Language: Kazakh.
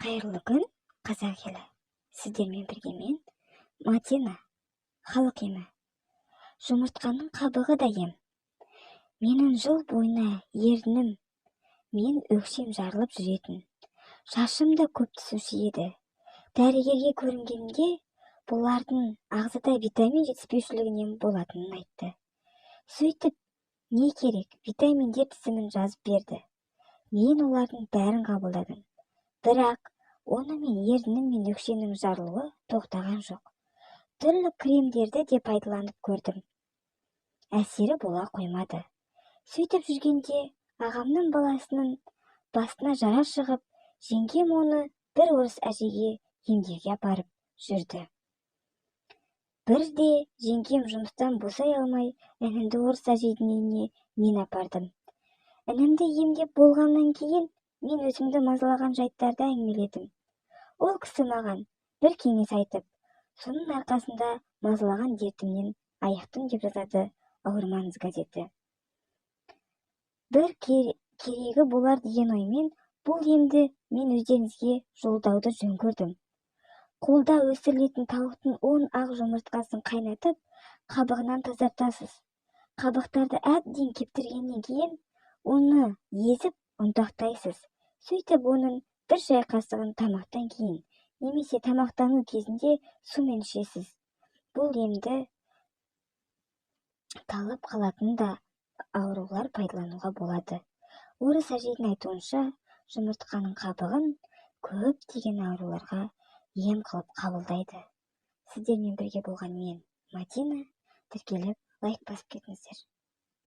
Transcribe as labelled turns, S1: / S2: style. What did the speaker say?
S1: Қайырлы күн, қазақ елі! Сіздермен бірге мен, Мадина. Халық емі. Жұмыртқаның қабығы да ем. Менің жыл бойына ернім мен өкшем жарылып жүретін. Шашым да көп түсуші еді. Дәрігерге көрінгенімде, бұлардың ағзада витамин жетіспеушілігінен болатынын айтты. Сөйтіп, не керек витаминдер тізімін жазып берді. Мен олардың бәрін қабылдадым. Бірақ онымен ернім мен өкшемнің жарылуы тоқтаған жоқ. Түрлі кремдерді де пайдаланып көрдім. Әсері бола қоймады. Сөйтіп жүргенде ағамның баласының басына жара шығып, жеңгем оны бір орыс әжеге емдеуге апарып жүрді. Бірде жеңгем жұмыстан босай алмай, інімді орыс әжейдің үйіне мен апардым. Інімді емдеп болғаннан кейін мен өзімді мазалаған жайттарды әңгімеледім. Ол кісі маған бір кеңес айтып, соның арқасында мазалаған дертімнен айықтым, деп жазады «Ауырмаңыз» газеті. Бір керегі болар деген оймен бұл емді мен өздеріңізге жолдауды жөн көрдім. Қолда өсірілетін тауықтың 10 ақ жұмыртқасын қайнатып, қабығынан тазартасыз. Қабықтарды әбден кептіргеннен кейін оны езіп, ұнтақтайсыз. Сөйтіп, оның бір шай қасығын тамақтан кейін немесе тамақтану кезінде сумен ішесіз. Бұл емді талып қалатын да аурулар пайдалануға болады. Орыс әжейдің айтуынша, жұмыртқаның қабығын көптеген ауруларға ем қылып қабылдайды. Сіздермен бірге болған мен, Мадина. Тіркеліп, лайк басып кетіңіздер.